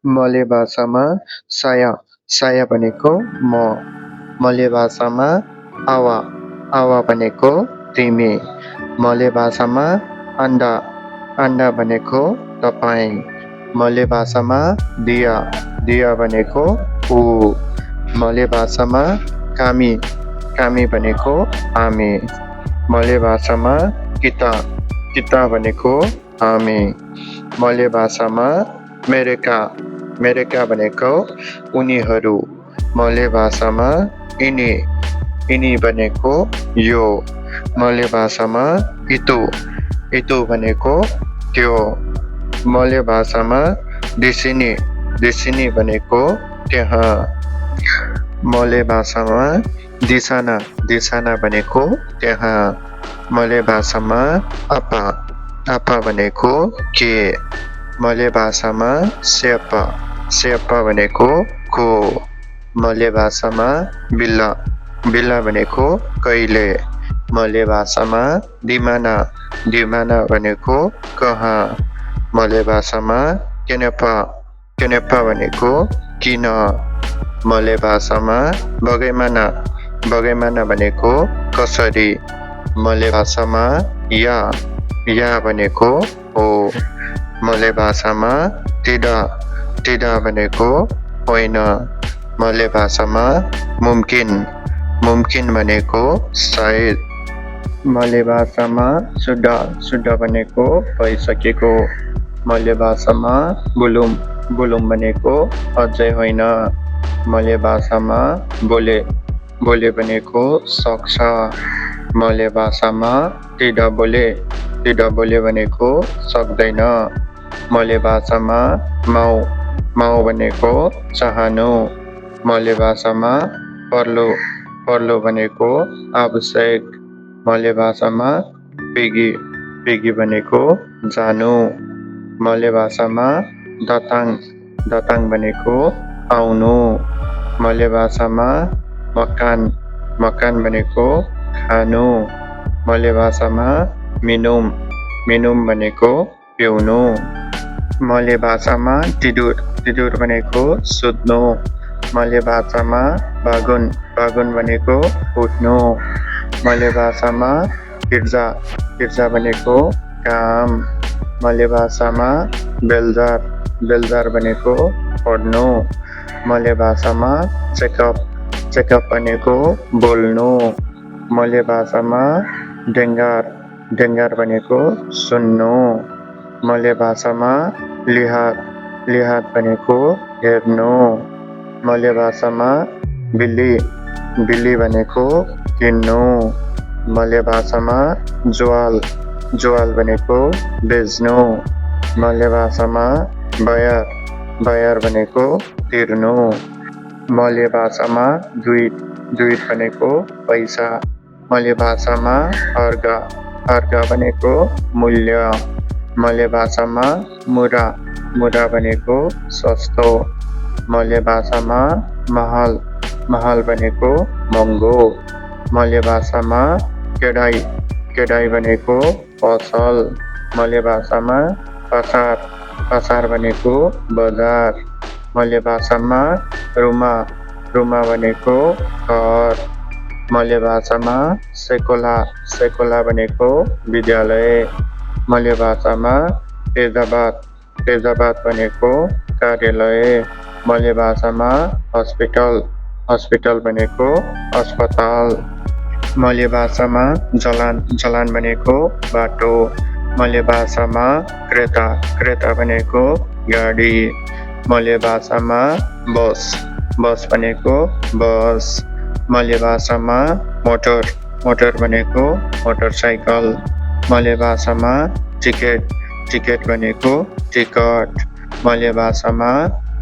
मले भाषामा साया साया भनेको म। मले भाषामा आवा आवा भनेको तिमी। मले भाषामा अन्डा अन्डा भनेको तपाईँ। मले भाषामा दिया दिया भनेको ऊ। मले भाषामा कामी कामी भनेको हामी। मले भाषामा किता किता भनेको हामी। मले भाषामा मेरेका मेरेका भनेको उनीहरू। मले भाषामा यिनी यिनी भनेको यो। मले भाषामा इतु इतु भनेको त्यो। मले भाषामा दिसिनी दिसिनी भनेको त्यहाँ। मले भाषामा दिसाना दिसाना भनेको त्यहाँ। मले भाषामा आपा आपा भनेको के। मले भाषामा सेपा सेपा भनेको को। मले भाषामा बिल्ला बिल्ला भनेको कहिले। मले भाषामा दिमाना दिमाना भनेको कहाँ। मले भाषामा केनेपा केनेपा भनेको किन। मले भाषामा बगैमाना बगैमाना भनेको कसरी। मले भाषामा या भनेको हो। मले भाषामा तिदा तिदा भनेको होइन। मले भाषामा मुम्किन मुम्किन भनेको सायद। मले भाषामा शुद्ध भनेको भइसकेको। मले भाषामा बुलुम बुलुम भनेको अझै होइन। मले भाषामा बोले बोले भनेको सक्छ। मले भाषामा तिदा बोले भनेको सक्दैन। मले भाषामा माउ माउ भनेको चाहनु। मले भाषामा पर्लो पर्लो भनेको आवश्यक। मले भाषामा पिगी पिगी भनेको जानु। मले भाषामा दताङ दताङ भनेको आउनु। मले भाषामा मकान मकान भनेको खानु। मले भाषामा मिनुम मिनुम भनेको पिउनु। मले भाषामा तिदुर तिदुर भनेको सुत्नु। मले भाषामा बागुन बागुन भनेको उठ्नु। मले भाषामा गिर्जा गिर्जा भनेको काम। मले भाषामा बेलजार बेलजार भनेको पढ्नु। मले भाषामा चेकअप चेकअप भनेको बोल्नु। मले भाषामा डेङ्गार डेङ्गार भनेको सुन्नु। मले भाषामा लिहार लिहार भनेको हेर्नु। मले भाषामा बिल्ली बिल्ली भनेको किन्नु। मले भाषामा ज्वाल ज्वाल भनेको बेच्नु। मले भाषामा बयार बयार भनेको तिर्नु। मले भाषामा दुईट दुईट भनेको पैसा। मले भाषामा अर्घ अर्घ भनेको मूल्य। मले भाषामा मुरा मुरा भनेको सस्तो। मले भाषामा महल महल भनेको महँगो। मले भाषामा केडाई केडाई भनेको पसल। मले भाषामा पसार पसार भनेको बजार। मले भाषामा रुमा रुमा भनेको घर। मले भाषामा सेकोला सेकोला भनेको विद्यालय। मले भाषामा तेजाबाद तेजाबाद भनेको कार्यालय। मले भाषामा हस्पिटल हस्पिटल भनेको अस्पताल। मले भाषामा जलान जलान भनेको बाटो। मले भाषामा क्रेता क्रेता भनेको गाडी। मले भाषामा बस बस भनेको बस। मले भाषामा मोटर मोटर भनेको मोटरसाइकल। मले भाषामा टिकेट टिकेट भनेको टिकट। मले भाषामा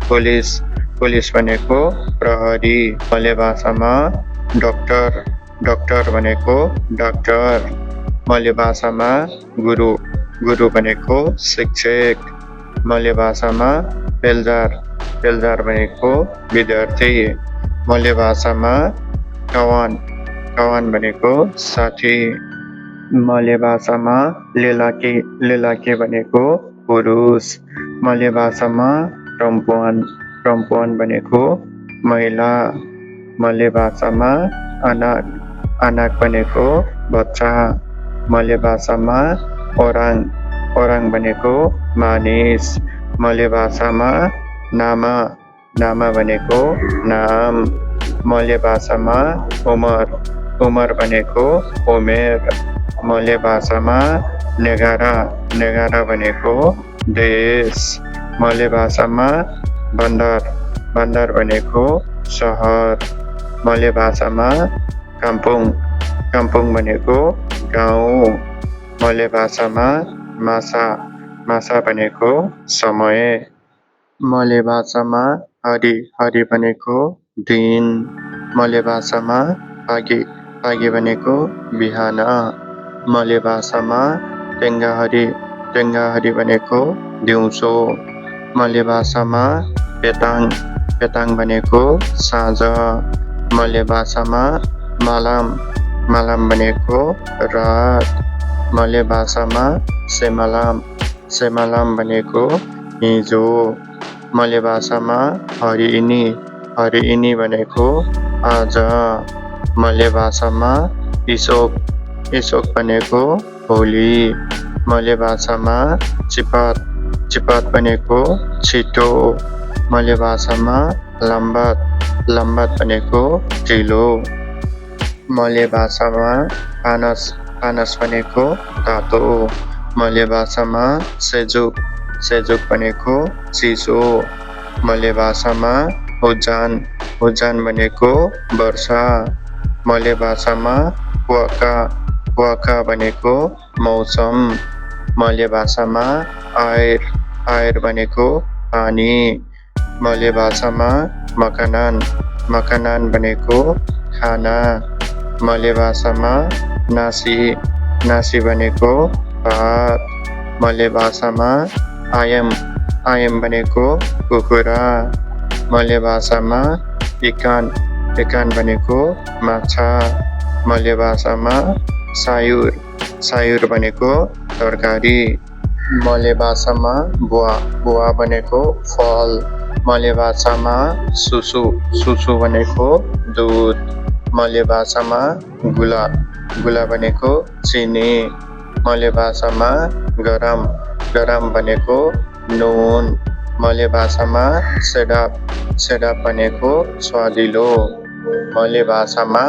पुलिस पुलिस भनेको प्रहरी। मले भाषामा डाक्टर डाक्टर भनेको डाक्टर। मले भाषामा गुरु गुरु भनेको शिक्षक। मले भाषामा बेलजार बेलजार भनेको विद्यार्थी। मले भाषामा कवान कवान भनेको साथी। मले भाषामा लेलाके लेलाके भनेको पुरुष। मले भाषामा perempuan भनेको महिला मले भाषामा anak भनेको बच्चा मले भाषामा orang भनेको मानिस मले भाषामा nama भनेको नाम मले भाषामा umur भनेको उमेर मले भाषामा negara भनेको देश मले भाषामा बन्दर भनेको सहर मले भाषामा kampung भनेको गाउँ मले भाषामा मासा भनेको समय मले भाषामा हरि भनेको दिन मले भाषामा पागी भनेको बिहान मले भाषामा टेङ्गाहरी भनेको दिउँसो मले भाषामा पेताङ भनेको साँझ मले भाषामा मालाम भनेको रात मले भाषामा सेमालाम भनेको हिजो मले भाषामा हरिइनी भनेको आज मले भाषामा इसोक भनेको भोलि मले भाषामा चिपात भनेको छिटो मले भाषामा लम्बात भनेको ढिलो मले भाषामा पानस भनेको तातो मले भाषामा सेजुक भनेको चिसो मले भाषामा उजान भनेको वर्षा मले भाषामा पुवाका भनेको मौसम मले भाषामा आयर भनेको पानी मले भाषामा मकानान भनेको खाना मले भाषामा नासी भनेको भात मले भाषामा आयम भनेको कुखुरा मले भाषामा इकान भनेको माछा मले भाषामा सायुर भनेको तरकारी मले भाषामा बुवा भनेको फल मले भाषामा सुसु भनेको दुध मले भाषामा गुला भनेको चिनी मले भाषामा गरम भनेको नुन मले भाषामा सेडाप भनेको स्वादिलो मले भाषामा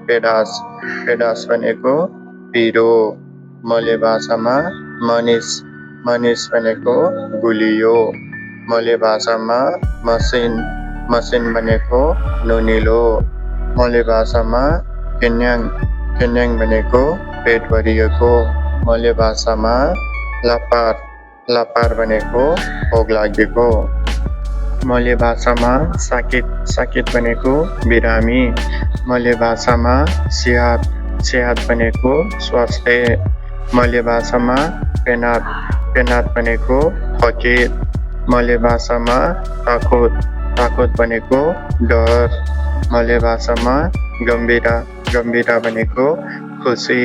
पेडास भनेको पिरो मले भाषामा मनिस भनेको गुलियो मले भाषामा मसिन भनेको नुनिलो मले भाषामा केन्याङ भनेको पेट भरिएको मले भाषामा लापार भनेको भोक लागेको मले भाषामा साकित भनेको बिरामी मले भाषामा सेहत भनेको स्वास्थ्य मले भाषामा पेनात भनेको फकीर मले भाषामा ताकोत भनेको डर मले भाषामा गम्भीरा भनेको खुसी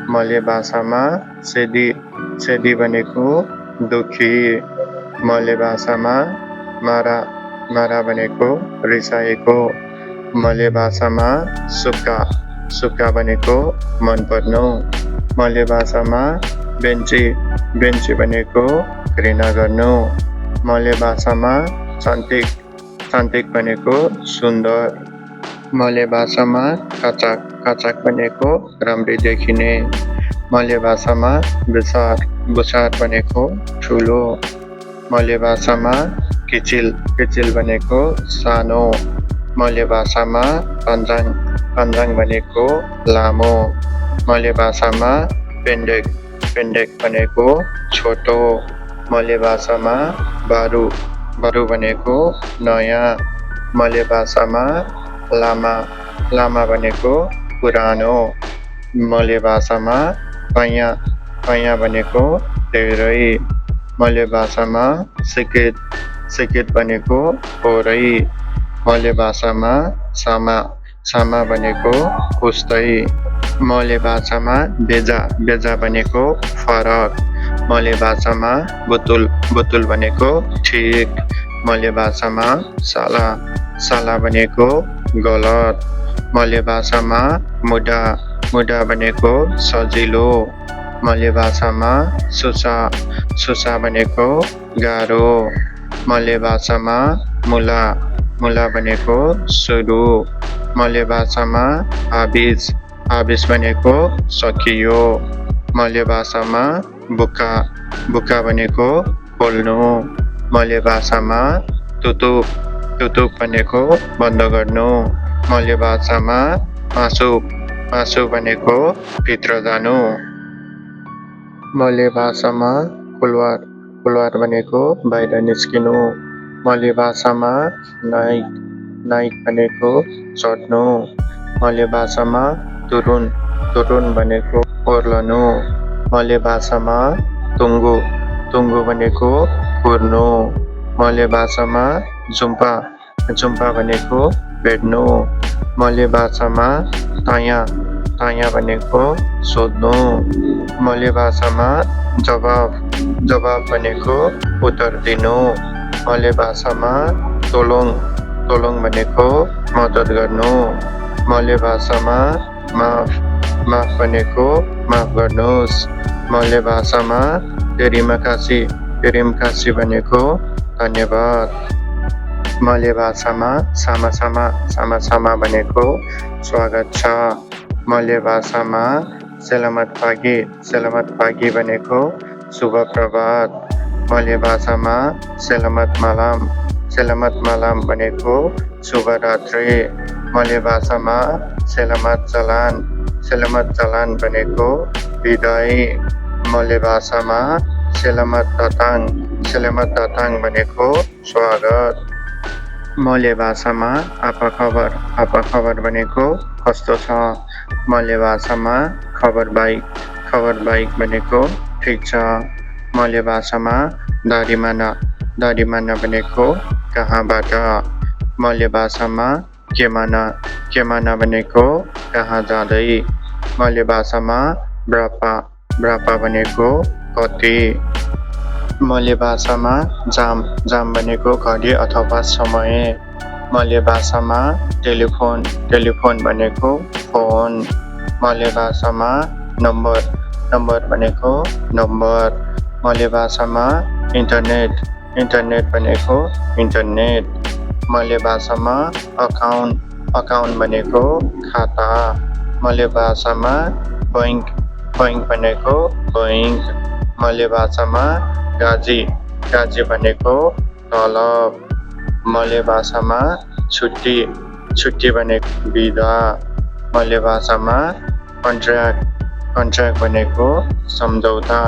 मले भाषामा सेदी भनेको दुखी मले भाषामा मारा भनेको रिसाएको मले भाषामा सुक्का भनेको मन पर्नु मले भाषामा बेन्ची भनेको घृणा गर्नु मले भाषामा शान्तिक भनेको सुन्दर मले भाषामा काचाक भनेको राम्रै देखिने मले भाषामा बुसार भनेको ठुलो मले भाषामा किचिल भनेको सानो मले भाषामा पन्जाङ भनेको लामो मले भाषामा पेन्डेक भनेको छोटो मले भाषामा बारु भनेको नयाँ मले भाषामा लामा भनेको पुरानो मले भाषामा पैया भनेको धेरै मले भाषामा सिकित भनेको थोरै मले भाषामा सामा भनेको उस्तै मले भाषामा बेजा भनेको फरक मले भाषामा बुतुल भनेको ठिक मले भाषामा साला साला भनेको गलत मले भाषामा मुडा मुडा भनेको सजिलो मले भाषामा सुसा सुसा भनेको गाह्रो मले भाषामा मुला मुला भनेको सुरु मले भाषामा हाबिज हाबिज भनेको सकियो मले भाषामा बुका बुका भनेको बोल्नु मले भाषामा तुतुक तुतुक भनेको बन्द गर्नु मले भाषामा मासु मासु भनेको भित्र जानु मले भाषामा कुलवार कुलवार भनेको बाहिर निस्किनु मले भाषामा नाइक नाइक भनेको चढ्नु मले भाषामा तुरुन तुरुन भनेको ओर्लनु मले भाषामा टुङ्गु टुङ्गु भनेको कुर्नु मले भाषामा झुम्पा झुम्पा भनेको भेट्नु मले भाषामा ताया ताया भनेको सोध्नु मले भाषामा जवाफ जवाफ भनेको उत्तर दिनु मले भाषामा तोलोङ तोलोङ भनेको मद्दत गर्नु मले भाषामा माफ माफ भनेको माफ गर्नुहोस् मले भाषामा तेरिम कासी भनेको धन्यवाद मले भाषामा सामा सामा सामा सामा भनेको स्वागत छ मले भाषामा सलामत पागी भनेको शुभ प्रभात मले भाषामा सलामत मालाम भनेको शुभरात्रि मले भाषामा सलामत चलान भनेको विदाई मले भाषामा सलामत दाताङ भनेको स्वागत मले भाषामा आपा खबर भनेको कस्तो छ मले भाषामा खबर बाइक भनेको ठिक छ मले भाषामा दारीमाना भनेको कहाँबाट मले भाषामा के माना भनेको कहाँ जाँदै मले भाषामा ब्रापा भनेको कति मले भाषामा जाम भनेको घडी अथवा समय मले भाषामा टेलिफोन भनेको फोन मले भाषामा नम्बर भनेको नम्बर मले भाषामा इन्टरनेट भनेको इन्टरनेट मले भाषामा अकाउन्ट भनेको खाता मले भाषामा बैंक भनेको बैंक मले भाषामा गाजी भनेको तलब मले भाषामा छुट्टी भनेको बिदा मले भाषामा कन्ट्र्याक्ट भनेको सम्झौता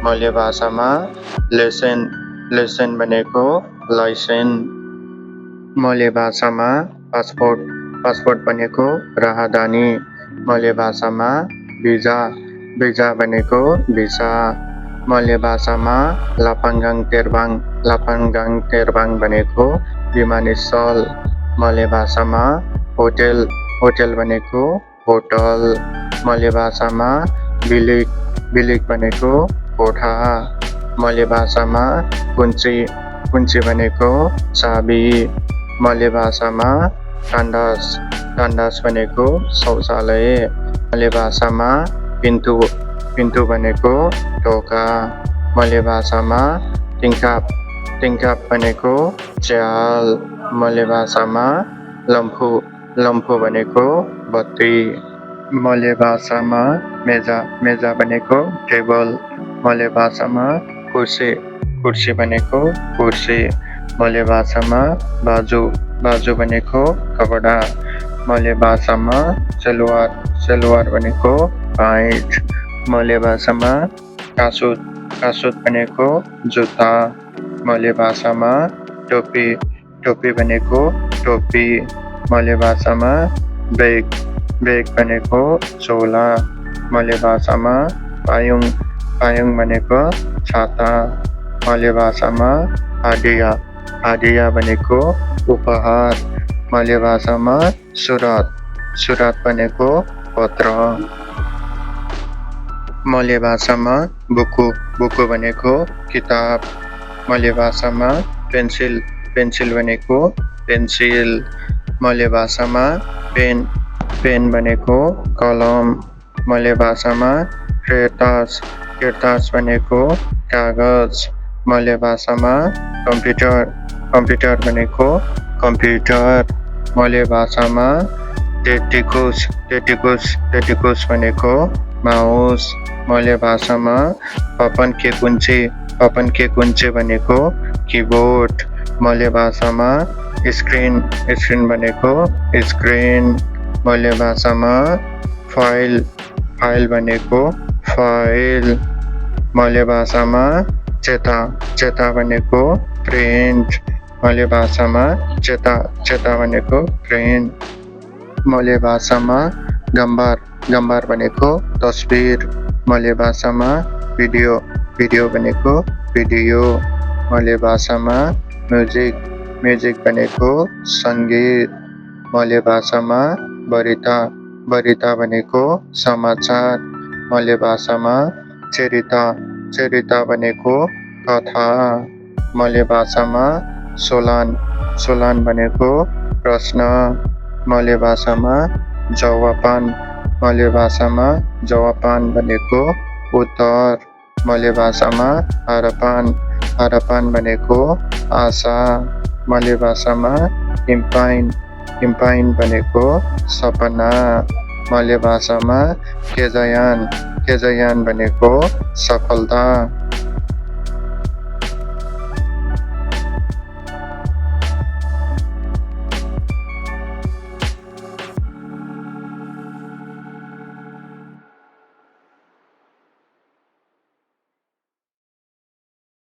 मले भाषामा लेसन भनेको लाइसेन्स मले भाषामा पासपोर्ट भनेको राहदानी मले भाषामा भिजा भनेको भिसा मले भाषामा लापाङ्गाङ तेर्बाङ भनेको विमानस्थल मले भाषामा होटेल भनेको होटल मले भाषामा बिलिक भनेको कोठा मले भाषामा कुञ्ची भनेको चाबी मले भाषामा टान्डास भनेको शौचालय मले भाषामा पिन्टु भनेको ढोका मले भाषामा टिङ्काप भनेको च्याल मले भाषामा लम्फु भनेको बत्ती मले भाषामा मेजा भनेको टेबल मले भाषामा कुर्सी भनेको कुर्सी मले भाषामा बाजु भनेको कपडा मले भाषामा सलवार भनेको पैन्ट मले भाषामा कासुट भनेको जुत्ता मले भाषामा टोपी भनेको टोपी मले भाषामा बेग भनेको झोला मले भाषामा पायुङ भनेको छाता मले भाषामा हाडिया भनेको उपहार मले भाषामा सुरात भनेको पत्र मले भाषामा बुकु भनेको किताब मले भाषामा पेन्सिल पेन्सिल भनेको पेन्सिल मले भाषामा पेन पेन भनेको कलम मले भाषामा किर्तास भनेको कागज मले भाषामा कम्प्युटर भनेको कम्प्युटर मले भाषामा टेटिकुस भनेको माउस मले भाषामा पपन के कुञ्चे भनेको किबोर्ड मले भाषामा स्क्रिन भनेको स्क्रिन मले भाषामा फाइल भनेको फाइल मले भाषामा चेता भनेको प्रिन्ट मले भाषामा चेता भनेको प्रिन्ट मले भाषामा गम्बार भनेको तस्बिर मले भाषामा भिडियो भनेको भिडियो मले भाषामा म्युजिक भनेको सङ्गीत मले भाषामा बरिता भनेको समाचार मले भाषामा चरिता भनेको कथा मले भाषामा सोलान भनेको प्रश्न मले भाषामा जवापान भनेको उत्तर मले भाषामा हरपान भनेको आशा मले भाषामा इम्पाइन भनेको सपना मले भाषामा केजयान भनेको सफलता